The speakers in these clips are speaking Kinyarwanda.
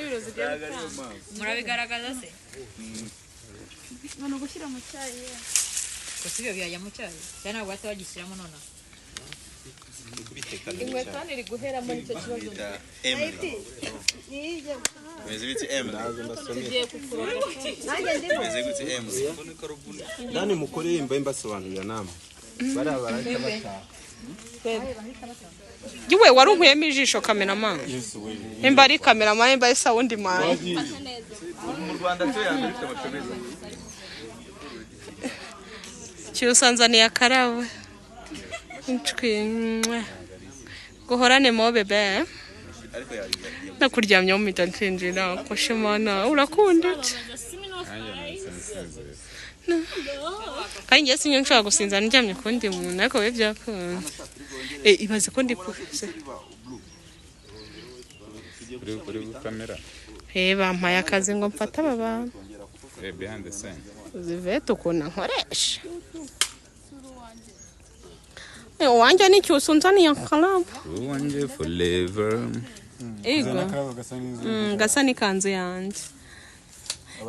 ibirozi ugiye gutanga. Murabigaragaza se? Ngo ni ugushyira mu cyayi. Gusa ibyo byajya mu cyayi cyangwa ntabwo bahita bagishyiramo nonaha? Inkweto hano iri guheramo, nicyo kibazo. Emily. Meze bite, Emily? Tugiye kukuroga. Meze gute, Emily? Dani mukore mbaye mbasobanurira namwe bariya barahita bataha. Yewe, wari unkuyemo ijisho, cameraman. Nimba ari cameraman, nimba ari sound man. Mu Rwanda cyo yambere ifite amaco meza. Cyusanzaniye akarabo. Ncwi mwah. Guhorane mo bébé. Ariko yari Nakuryamyeho mpita nsinzira koshemana, urakunda iki? Kandi njye sinjye nshobora gusinzira ndyamye ku wundi muntu, ariko bibe byakunda. Eh, ibaze ko ndi kuze. Uri gukamera? Eh, bampaye akazi ngo mfate aba bantu. Eh, behind the scene. Zivete ukuntu ankoresha. Eh, uwanjye ni cyusa unzaniye akarabo. Uwanjye forever. Ego. Akarabo gasa n'inzu. Gasa n'ikanzu yanjye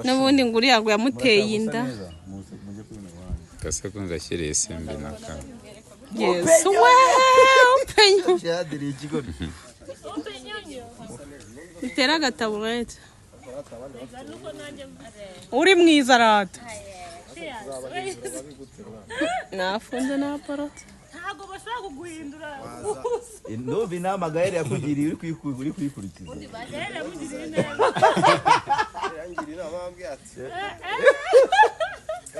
n'ubundi ngo uriya ngo yamuteye inda. Mujye kubona iwanyu. Gasa ko ngashyiriye isimbi naka. Yesu we, upenyo. Cyadiriye ikigori. Bitera agataburete. Uri mwiza rata, nafunze naporotse. Ntabwo bashobora kuguhindura. Ndumva inama Gael yakugiriye uri kuyikurikiza. Gael yamugiriye neza. Yangira inama, bambwiye ati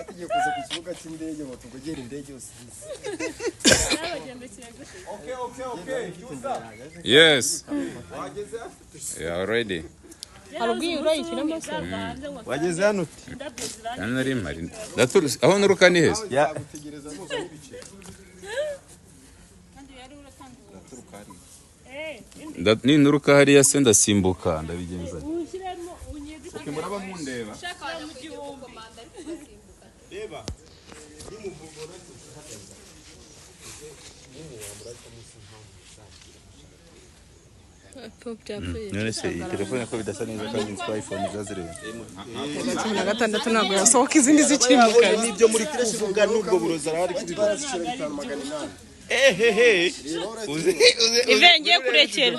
tugiye kuza ku kibuga cy'indege ngo tugogere indege yose. Yabagendekeye gute? Okay, Cyusa. Yes. Wageze? Yeah, already. Hari ubwo urayishyiramo se? Wageze hano uti? Indabyo zirangiye. Hano nari mpari. Ndaturutse aho nturuka ni heza. Nzagutegereza nuza n'ibice. Ninturuka hariya se ndasimbuka, ndabigenza. Ushyiremo unyegeke. Muraba mundeba. Mu 1000. Reba. None se iyi telefone ko bidasa neza kandi nzi ko iPhone zazirenze? 16 ntabwo yasohoka izindi zikiri mu kazi. N'ibyo muri kuvuga n'ubwo burozi arahari kubivuga. Barashyira 5800. Ehehe. Uzi Ive, ngiye kurekera.